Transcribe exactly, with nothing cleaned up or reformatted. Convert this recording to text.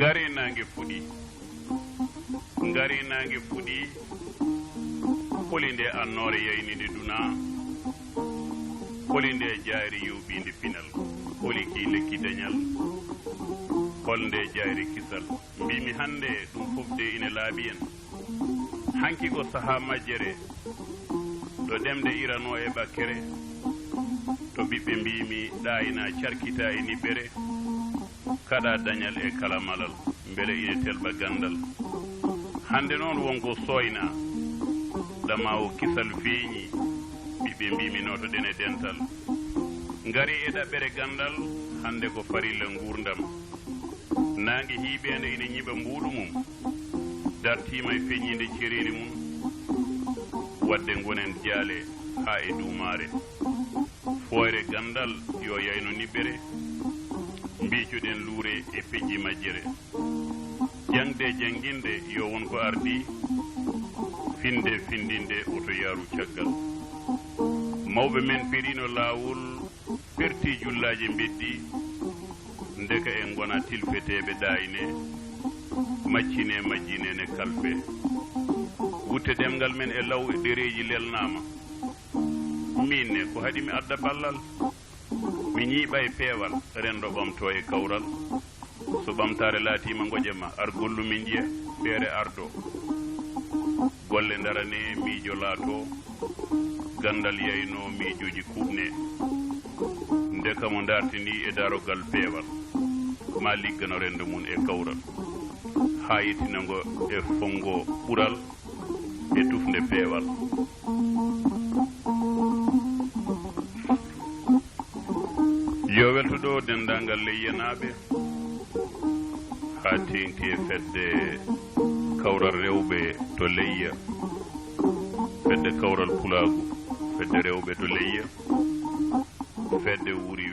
Ngari naange fuɗi. Ngari naange fuɗi. Holi nde annoore yayninde dunaa? Holi nde jaayre yowɓiinde pinal? Holi kii lekki dañal? Hol nde jaayre kisal? Mbiimi hannde ɗum fof de ine laaɓi en. Hanki ko sahaa majjere, ɗo ɗemɗe iranoo e ɓakkere, to ɓiɓɓe mbiimi ɗaayna carkita e niɓɓere, kaɗa dañal e kalamalal, mbele ine telɓa ganndal. Hannde noon won ko sooynaa, ɗama o kisal feeñi, ɓiɓɓe mbiimi nootoɗen e dental. Ngari e ɗaɓɓere ganndal, hannde ko farilla nguurndam. Naange hiiɓeende ine ñiɓa mbuuɗu mum, dartiima e feññinde cereeli mum, waɗde ngonen jaale haa e duumaare. Fooyre ganndal yo yayno niɓɓere, mbiicoɗen luure e peƴƴi majjere. Jaŋde jannginde yo won ko ardii, finde findinde woto yaaru caggal. Mawɓe men peɗiino laawol, perti jullaaje mbeddi, ndeka en ngona tilfeteeɓe ɗaayne, maccine majjine ne kalfe. Wutte ɗemngal men e law e ɗereeji lelnaama. Miin ne ko haɗi mi adda ballal? Mi ñiiɓa e peewal, renndo ɓamtoo e kawral. So ɓamtaare laatiima ngoƴa ma, ar gollu min njiya, feere ardoo. Golle ndarane, miijo laato, ganndal yayno, miijooji kuuɓne. Ndeka mo ndartini e darogal peewal, ma liggano renndo mum e kawral, haa yettina ngo e fonngo ɓural e tufnde peewal. Yo weltoɗo denndaangal leyyanaaɓe, haa teeŋti e fedde kawral rewɓe to leyya, fedde kawral pulaagu, fedde rewɓe to leyya, fedde wuri